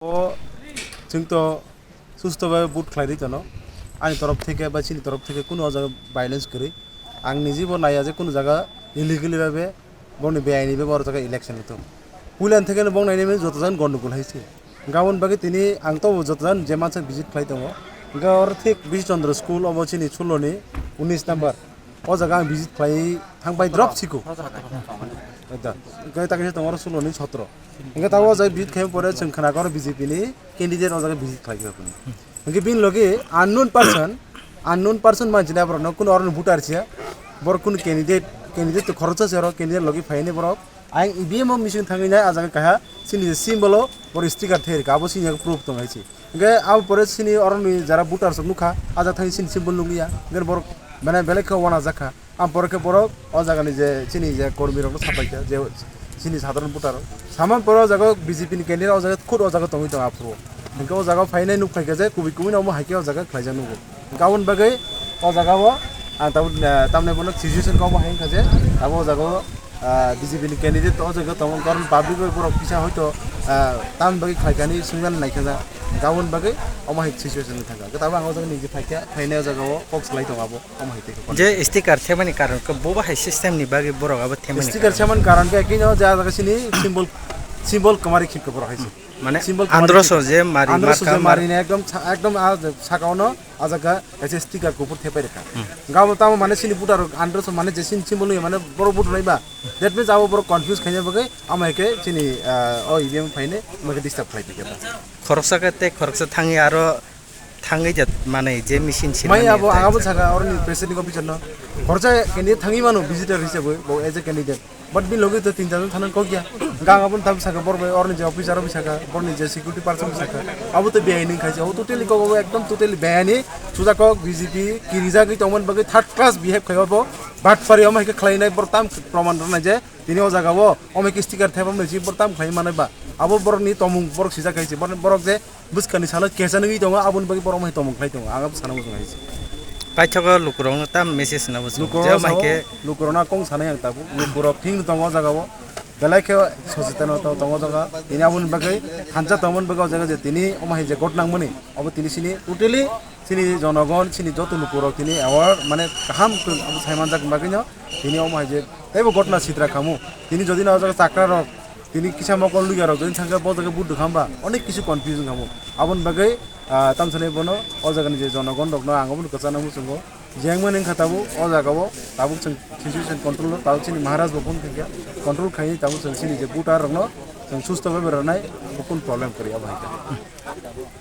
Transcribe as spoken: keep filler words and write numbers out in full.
O chwng to susto bhabe vote khlai ri tono. Ani torof theke ba chini torof theke kunu o jaga violence kwrwi. Ang nijibo naiya je kunu jaga illegally bhabe boni beaini bhabe oro jaga election wngthung. Puila theke no bong nainai mani joto jan gondogol hai se. Gabon bagwi tini ang to joto jan je mansa visit khlai tongo. Hwnkhe oro thik Bishi Chandra school obo chini suloni unis number. O jaga ang visit khlai thang bai drop siko. Ekda. Hwnkhe ta kaisa tongo oro suloni sotro. Hwnkhe tabuk o jaga visit khaima pore chwng khna khe oro B J P ni candidate o jaga visit khlai kha phano. Hwnkhe bini logi unknown person, unknown person manchina borokno kuno oro voter siya. Borok kuno candidate, candidate to khoroksa se oro candidate logi phaini borok. Ang E V M o machine thangwi nai, ah jaga kaha chini je symbol o borok sticker thai rikha, abo chini proof tong hai se. Hwnkhe abo pore chini oroni jara voter rok nukha, ah jaga thangwi chini symbol nukya, hwnkhe borok mane belai khe uanajak kha. Ang pore khe borok o jagani je chini je kormi rokno sapai kha, je chini sadharon voter rok. Saman pore o jaga B J P ni candidate o jaga khud o jaga tongwi tongo aphuru. Hwnkhe o jaga phainai nuk phai kha je kubui kubui no omo hai khe o jaga khlaijak nugo. Hwnkhe aboni bagwi o jaga o ang tabuk, eh, tamni bono situation kok bo hai wngkha je abo o jaga o, ah, B J P ni candidate o jaga tongo, karon public bai borok kisa hoito, ah, tamni bagwi khlai kha hinwi swngna nai kha ja. Hwnkhe aboni bagwi omo hai situation wngkha. Hwnkhe tabuk ang o jaga niji phai kha, phainai o jaga o kok salai tongo abo. Omo hai tei khe Je sticker themani karon khe bo bahai system ni bagwi borok abo themani sticker karon. Themani karon khe kino je ah jaga sini symbol, symbol kwmari khikha borok hai se. Mane symbol kwmari androso khikha. Je mari androso marka je mar- mari ne ekdom sa-, ekdom ah saka ono ah jaga kaisa sticker kuphur thepai rikha. Hmm. Gabo tamo mane sini voter androso mane je sini symbol mane borok vote nai ba. That means abo borok confuse khaina bagwi ama hai khe sini, ah, o E V M phaine ama khe disturb khlai tongkha. Khoroksa khe tei khoroksa thangwi aro thangwi jat manwi je machine sinmani Mai abo tei ang abo saka. Saka oroni presiding officer no. Khoroksa candidate thangwi mano visitor hisabwi bo as a candidate. But bini logi to tin jon thana kok ya. Gang abo thang saka bor bai oroni je officer abo saka borni je security person saka. Abo to beaini khaisi abo totally kok abo ekdom totally beaini. Suja kok B J P kirijagwi tongmani bagwi third class behave khai abo. But pari omo hai khe khlainai bor tam proman rwnai je tini o jaga o omo hai khe sticker thepamani si bor tam khlai manai ba. Abo borokni tomung borok sijak khaisi borok je Bwskangni salo kecha nugwi tongo, aboni bagwi borok mai tongmung khlai tongo, ang abo sana muchung hai se. Paithago lukurokno tam message na muchung. Lukurokno je mai sao, khe lukurokno kong sanai ang tabuk, lukurok thing tongo o jaga o, belai khe sosetan tongo o jaga, tini aboni bagwi thansa tongmani bagwi o jaga je tini omo hai je got nangmani, abo tini sini totally sini jonogon, sini joto lukurok tini aware mane kaham khe abo sai manjak bagwino tini omo hai je teibo gotna sitra khamu, tini jodi na o jaga chakra rok Tini kisa mokol luya rok jodi thangkhe bo jaga buduk hamba onek kisu confusion khamu. Aboni bagwi, ah, tamsani bono o jagani je jonogon rokno ang obono kwchana muchungo. Jengmani wngkha tabuk o jaga o tabuk chwng situation control o tabuk chini Maharaj bo phone khaikha control khaini tabuk chwng chini je voter rokno chwng susto bhabe rwnai bo kunu problem kwrwi abo hai khe.